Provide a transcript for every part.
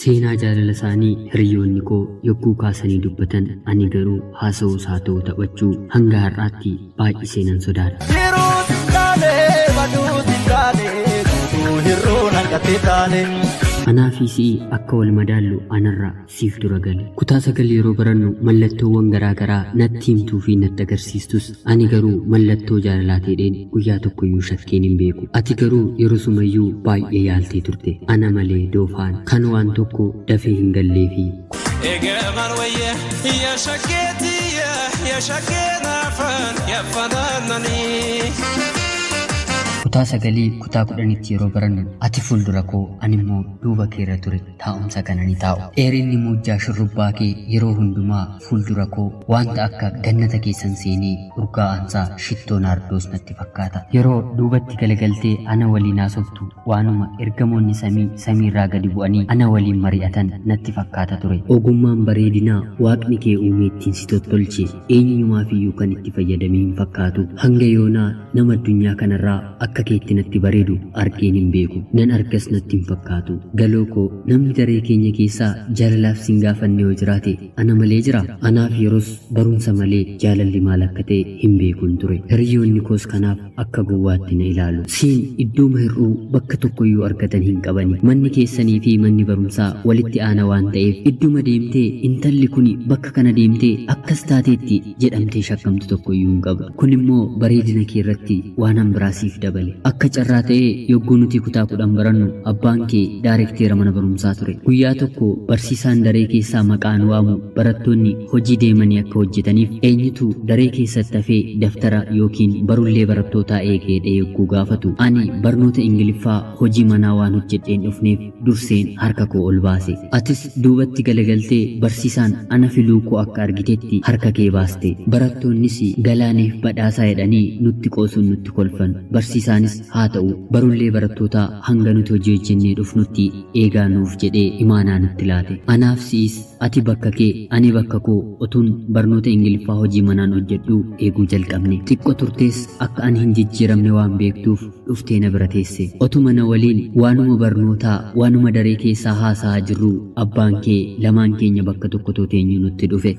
Seenaa jaalala isaanii hiriyoonni koo yogguu kaasanii dubbatan ani garuu haasa'uus haa ta'u taphachuu hanga har'aatti baay'isee nan sodaadha. Anaa fi si'i akka wal madaallu anarra siif dura gale. Kutaa 9 yeroo barannu mallattoowwan garaa garaa natti himtuu fi natti agarsiistus ani garuu mallattoo jaalalaa ta'een guyyaa tokkoyyuu shakkeen hin beeku. Ati garuu yeroo sumayyuu baay'ee yaaltee turte. Ana malee doofaan kan waan tokko dafee hin galleefi. Kutaa 9 kutaa 10tti yeroo barannu ati fuuldura koo ani immoo duuba keerra ture taa'umsa kana ni taa'u. Dheerinni muujjaa shurrubbaa kee yeroo hundumaa fuuldura koo wanta akka gannata keessan seenee urgaa'ansaa shittoo naardoos natti fakkaata. Yeroo duubatti galagaltee ana waliin haasoftu waanuma ergamoonni samii samiirraa gadi bu'anii ana waliin mari'atan natti fakkaata ture. Ogummaan bareedinaa waaqni kee uume ittiin si tottolche eenyumaafiyyuu kan itti fayyadamee hin fakkaatu. Hanga yoonaa nama addunyaa kanarraa akka keetti natti bareedu argeen hin beeku. Nan argas natti hin fakkaatu. Galoo koo namni daree keenya keessaa jaalalaaf sin gaafanne yoo jiraate ana malee jira. Anaaf yeroos barumsa malee jaalalli maal akka ta'e hin beekun ture. Hiriyoonni koos kanaaf akka gowwaatti na ilaalu. Siin iddooma hir'uu bakka tokkoyyuu argatan hin qabani. Manni keessanii fi manni barumsaa walitti aana waan ta'eef idduma deemtee intalli kuni bakka kana deemtee akkas taateetti jedhamtee shakkamtu tokkoyyuu hin qabu. Kun immoo bareedina kee irratti waan hanbiraa siif dabale. Akka carraa ta'ee yogguu nuti kutaa 10 barannu abbaan kee daarekteera mana barumsaa ture. Guyyaa tokko barsiisaan daree keessaa maqaan waamu barattoonni hojii deemanii akka hojjetaniif eenyutu daree keessatti hafee daftara yookiin barullee barattootaa eegee yogguu gaafatu ani barnoota Ingiliffaa hojii manaa waan hojjedheen dhufneef durseen harka koo ol baase. Atis duubatti galagaltee barsiisaan ana filuu koo akka argitetti harka kee baaste. Barattoonnis galaaneef badhaasaa jedhanii nutti qoosuun nutti kolfan. Barsiisaanis haa ta'u barullee barattootaa hanga nuti hojii hojjennee dhufnutti eegaa nuuf jedhee imaanaa nutti laate. Anaaf si'is ati bakka kee ani bakka koo otuun barnoota Ingiliffaa hojii manaan hojjedhu eeguu jalqabne. Xiqqoo turtees akka ani hin jijjiiramne waan beektuuf dhuftee na bira teesse. Otuma na waliin waanuma barnootaa waanuma daree keessaa haasa'aa jirru abbaan kee lamaan keenya bakka tokko teenyu nutti dhufe.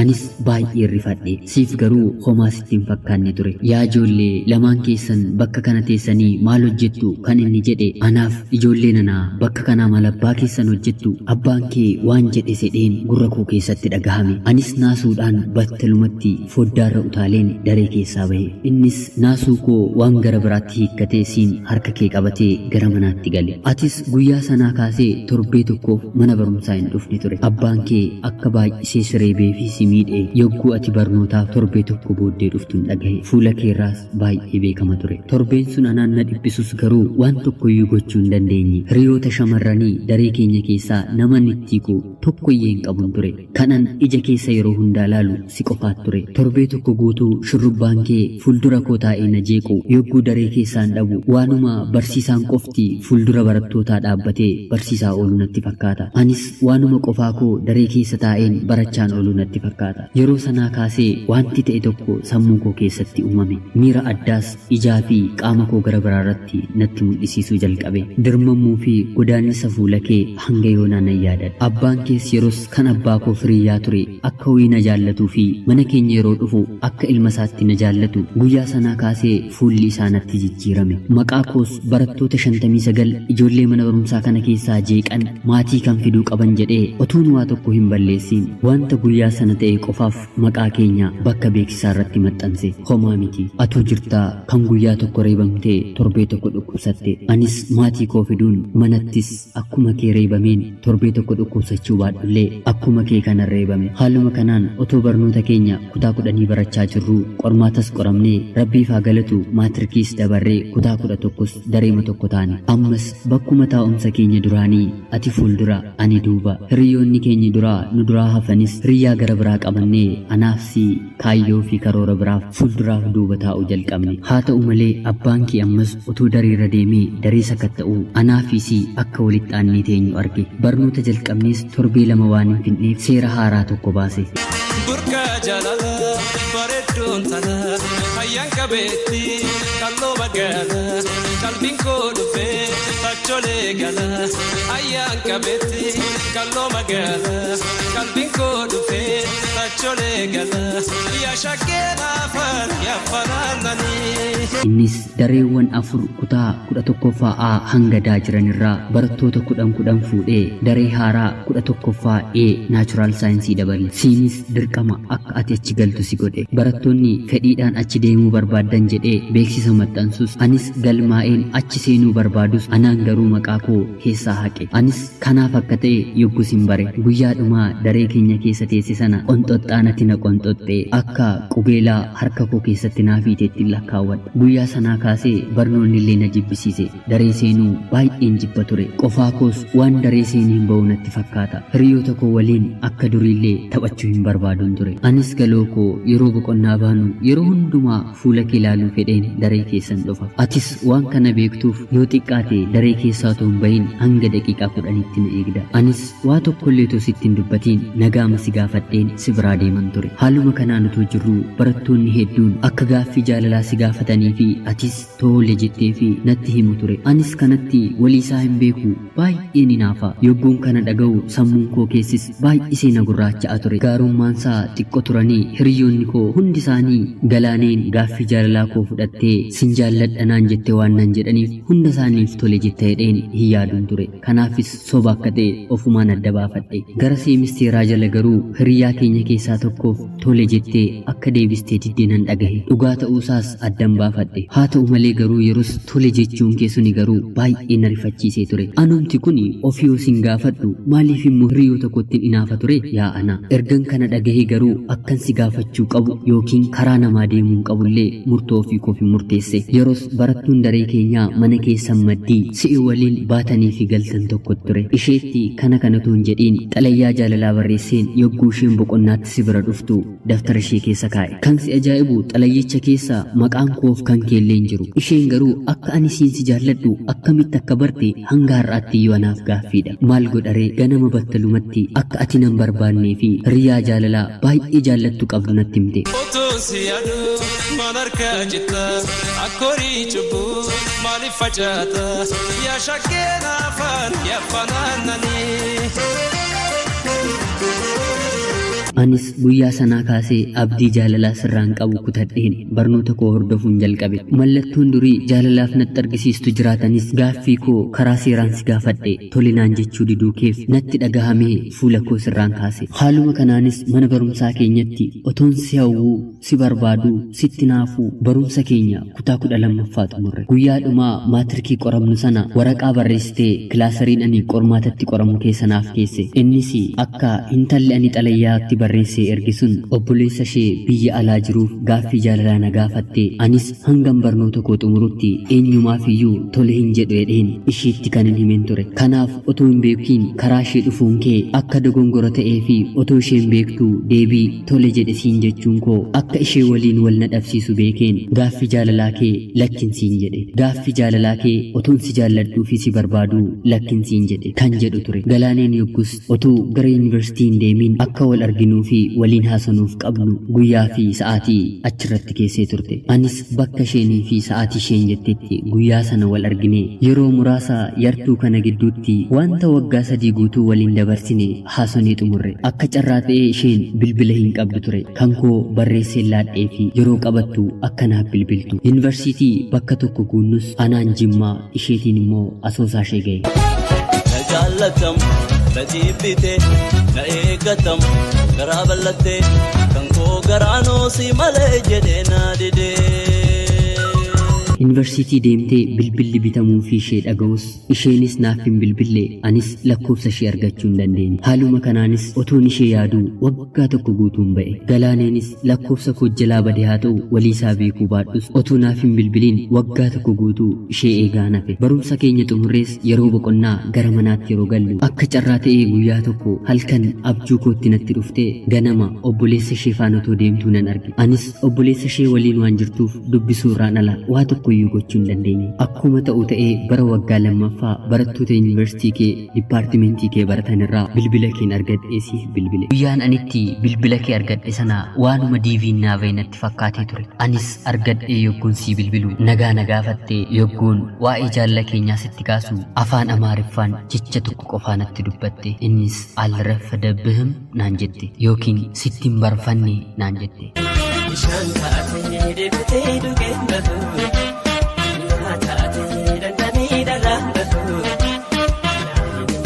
Anis baay'ee rifadhe. Siif garuu homaa sitti hin fakkaanne ture. Yaa ijoollee lamaan keessan bakka kana teessanii maal hojjettu kan inni jedhe anaaf ijoollee nanaa bakka kanaa maal abbaa keessan hojjettu abbaan kee waan jedhe sedheen gurra koo keessatti dhagahame. Anis naasuudhaan battalumatti foddaarra utaaleen daree keessaa bahe. Innis naasuu koo waan gara biraatti hiikkatee siin harka kee qabatee gara manaatti gale. Atis guyyaa sanaa kaasee torbee tokkoof mana barumsaa hin dhufne ture. Abbaan kee akka baay'isee siree beefii si miidhe yogguu ati barnootaaf torbee tokko booddee dhuftuun dhagahe. Fuula keerraas baay'ee beekama ture. Torbeen sun anaan na dhiphisus garuu waan tokkoyyuu gochuu hin dandeenye. Hiriyoota shamarranii daree keenya keessaa nama nittiiku tokkoyyee hin qabun ture. Kanan ija keessa yeroo hundaa laalu si qofaat ture. Torbee tokko guutuu shurrubbaan kee fuuldura koo taa'ee na jeequ yogguu daree keessaan dhabu waanuma barsiisaan qofti fuuldura barattootaa dhaabbatee barsiisaa oolu natti fakkaata. Anis waanuma qofaa koo daree keessa taa'een barachaan oolu natti fakkaata. Yeroo sanaa kaasee wanti ta'e tokko sammuu koo keessatti uumame. Miira addaas ijaa fi qaama koo gara biraarratti natti mul'isiisuu jalqabe. Dirmammuu fi godaannisa fuula kee hanga yoonaa nan yaadadha. Abbaan kees yeroos kan abbaa koo firiyyaa ture akka wayii na jaallatuu fi mana keenya yeroo dhufu akka ilma isaatti na jaallatu guyyaa sanaa kaasee fuulli isaa natti jijjiirame. Maqaa koos barattoota 59 ijoollee mana barumsaa kana keessaa jeeqan maatii kan fiduu qaban jedhee otuun waa tokko hin balleessin wanta guyyaa sana ta'e qofaaf maqaa keenya bakka beeksisaa irratti maxxanse. Homaa miti. Atuu jirtaa kan guyyaa tokko reebamtee torbee tokko dhukkubsatte. Anis maatii koo fiduun manattis akkuma kee reebameen torbee tokko dhukkubsachuu baadhullee akkuma kee kana reebame. Haaluma kanaan otoo barnoota keenya kutaa 10 barachaa jirru qormaatas qoramnee rabbiif haa galatu maatirkiis dabarree kutaa 11s dareema tokko taane. Ammas bakkuma taa'umsa keenya duraanii ati fuuldura ani duuba. Hiriyoonni keenya duraa nu duraa hafanis hiriyaa gara biraa biraa qabannee anaaf si kaayyoo fi karoora biraaf fuulduraaf duuba taa'uu jalqabne. Haa ta'u malee abbaan kee ammas utuu dareerra deemee daree sakatta'uu anaa fi si akka walitti aannee teenyu arge. Barnoota jalqabnees torbee 2 waan hin finneef seera haaraa tokko baase. Burqaa jaalala bareedduun tana fayyaan qabeetti kalloo magaala qalbiin koo dhufee tacholee gala ayyaan qabeetti kalloo magaala qalbiin koo dhufee tacholee gala yaa shakkee naafan yaa fanaananii. Innis dareewwan 4 kutaa 11ffaa A hanga D jiran irraa barattoota 10 10 fuudhee daree haaraa 11ffaa A naachuraal saayinsii dabale. Siinis dirqama akka ati achi galtu si godhe. Barattoonni fedhiidhaan achi deemuu barbaaddan jedhee beeksisa maxxansus anis galmaa'een achi seenuu barbaadus anaan garuu maqaa koo keessaa haqe. Anis kanaaf akka ta'e yoggus hin bare. Guyyaa dhumaa daree keenya keessa teesse sana qonxoxxaan ati na qonxoxxee akka qubeelaa harka koo keessatti naa fiiteetti lakkaawwadha. Guyyaa sanaa kaasee barnoonni illee na jibbisiise. Daree seenuu baay'een jibba ture. Qofaa koos waan daree seenee hin ba'u natti fakkaata. Hiriyoota koo waliin akka duriillee taphachuu hin barbaaduun ture. Anis galoo koo yeroo boqonnaa baanu yeroo hundumaa fuula kee ilaaluu fedheen daree keessan dhufa. Atis waan kana beektuuf yoo xiqqaate daree keessaa otoo hin bahin hanga daqiiqaa 10tti na eegda. Anis waa tokkollee otoo sitti hin dubbatiin nagaama si gaafadheen si biraa deeman ture. Haaluma kanaan otoo jirruu barattoonni hedduun akka gaaffii jaalalaa si gaafatanii fi atis tole jettee fi natti himu ture. Anis kanatti walii isaa hin beeku baay'een hinaafa. Yogguun kana dhaga'u sammuun koo keessis baay'isee na gurraacha'a ture. Gaarummaan isaa xiqqoo turanii hiriyoonni koo hundi isaanii galaaneen gaaffii jaalalaa koo fudhattee sin jaalladha naan jette waan naan jedhaniif hunda isaaniif tole jette jedheen hin yaaduun ture. Kanaafis soba akka ta'e ofumaan adda baafadhe. Gara seemisteeraa jala garuu hiriyaa keenya keessaa tokkoof tole jettee akka deebistee diddee nan dhagahe. Dhugaa ta'uusaas addan baafadhe. Haa ta'u malee garuu yeroos tole jechuun kee suni garuu baay'ee na rifachiisee ture. Anumti kun ofii yoo sin gaafadhu maaliif immoo hiriyoota kootti inaafa ture yaa ana. Ergan kana dhagahee garuu akkan si gaafachuu qabu yookiin karaa namaa deemuun qabullee murtoo ofii koof hin murteesse. Yeroos barattuun daree keenyaa mana keessan maddii si'i waliin baatanii fi galtan tokko ture. Isheetti kana kanatu hin jedhiin xalayyaa jaalalaa barreesseen yogguu isheen boqonnaatti si bira dhuftu daftara ishee keessa kaa'e. Kan si ajaa'ibu xalayyicha keessa maqaan koof kan keellee hin jiru. Isheen garuu akka ani siin si jaalladhu akkamitti akka barte hanga har'aatti iyyuu anaaf gaaffiidha. Maal godharee ganama battalumatti akka ati nan barbaannee fi hiriyaa jaalalaa baay'ee jaallattu qabdu natti himte. Utuun si yaadu maal harkaa jetta akkorii cubbuu maaliif facaata yaa shakkee naafaan yaa fanaananii. Anis guyyaa sanaa kaasee abdii jaalalaa sirraan qabu kutadheen barnoota koo hordofuun jalqabe. Mallattoon durii jaalalaaf natti argisiistu jiraatanis gaaffii koo karaa seeraan si gaafadhe tolinaan jechuu diduu keef natti dhagahamee fuula koo sirraan kaase. Haaluma kanaanis mana barumsaa keenyatti otoon si hawwuu, si barbaaduu, sitti naafuu barumsa keenya kutaa 12ffaa xumurre. Guyyaa dhumaa maatirikii qoramnu sana waraqaa barreessitee kilaasariin ani qormaatatti qoramu keessa naaf keesse. Innis akka intalli ani xalayyaatti barreessee erge sun obboleessa ishee biyya alaa jiruuf gaaffii jaalalaa na gaafatte. Anis hangam barnoota koo xumurutti eenyumaaf iyyuu tole hin jedhu jedheen isheetti kan hin himin ture. Kanaaf otoo hin beekiin karaa ishee dhufuun kee akka dogongora ta'ee fi otoo isheen beektuu deebii tole jedhe siin jechuun koo akka ishee waliin wal na dhabsiisu beekeen gaaffii jaalalaa kee lakkin siin jedhe. Gaaffii jaalalaa kee otoon si jaalladhuu fi si barbaaduu lakkin siin jedhe kan jedhu ture. Galaaneen yoggus otoo gara yuunivarsiitii hin deemin akka wal arginuu fi waliin haasanuuf qabnu guyyaa fi sa'aatii achirratti keessee turte. Anis bakka isheenii fi sa'aatii isheen jettetti guyyaa sana wal argine yeroo muraasa yartuu kana gidduutti wanta waggaa 3 guutuu waliin dabarsine haasonee xumurre. Akka carraa ta'ee isheen bilbila hin qabdu ture. Kan koo barreessee laadhee fi yeroo qabattu akka naaf bilbiltu. Yuunivarsiitii bakka tokko guunnus anaan Jimmaa isheetiin immoo Asoosaa ishee ga'e. Na jaallatam, na jibbite, na eeggatam, garaa bal'atte, kan koo garaanoo si malee jedhee na dide. Yuunivarsiitii deemtee bilbilli bitamuu fi ishee dhaga'us isheenis naaf hin bilbille, anis lakkoofsa ishee argachuu hin dandeenye. Haaluma kanaanis otoon ishee yaaduu waggaa tokko guutuun ba'e. Galaaneenis lakkoofsa koo jalaa bade haa ta'u waliisaa beekuu baadhus otoo naaf hin bilbiliin waggaa tokko guutuu ishee eegaa nafe. Barumsa keenya xumurrees yeroo boqonnaa gara manaatti yeroo gallu akka carraa ta'ee guyyaa tokko halkan abjuu kootti natti dhuftee ganama obboleessa ishee faana otoo deemtuu nan arge. Anis obboleessa ishee waliin waan jirtuuf dubbisuu irraan ala waa tokkoyyuu gochuu hin dandeenye. Akkuma ta'u ta'ee bara waggaa lammaffaa barattoota yuunivarsiitii kee dipaartimentii kee baratan irraa bilbila keen argadhee siif bilbile. Guyyaan anitti bilbila kee argadhe sana waanuma diiviin naa ba'e natti fakkaatee ture. Anis argadhee yogguun sii bilbilu nagaa na gaafattee yogguun waa'ee jaalla keenyaa sitti kaasu afaan Amaariffaan jecha tokko qofaa natti dubbatte. Innis alrafadabbihim naan jette yookiin sitti hin barfanne naan jette. Bishaan taatee deebitee dhugeen bahu, mi'a taatee dhandhamee dharraan bahu,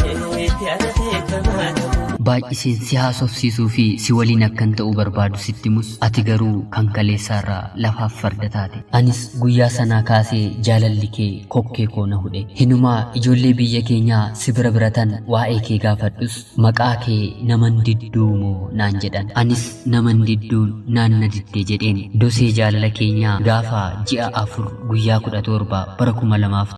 naannoo itti adatee kamaa ta'u. Baay'iseen si haasofsiisuu fi si waliin akkan ta'uu barbaadu sitti himus ati garuu kan kaleessaarraa lafaaf farda taate. Anis guyyaa sanaa kaasee jaalalli kee kokkee koo na hudhe. Hinumaa ijoollee biyya keenyaa si bira biratan waa'ee kee gaafadhus maqaa kee naman didduumoo naan jedhan. Anis naman didduun naan na diddee jedheen. Dosee jaalala keenyaa gaafa ji'a 4 guyyaa 17 bara 2000.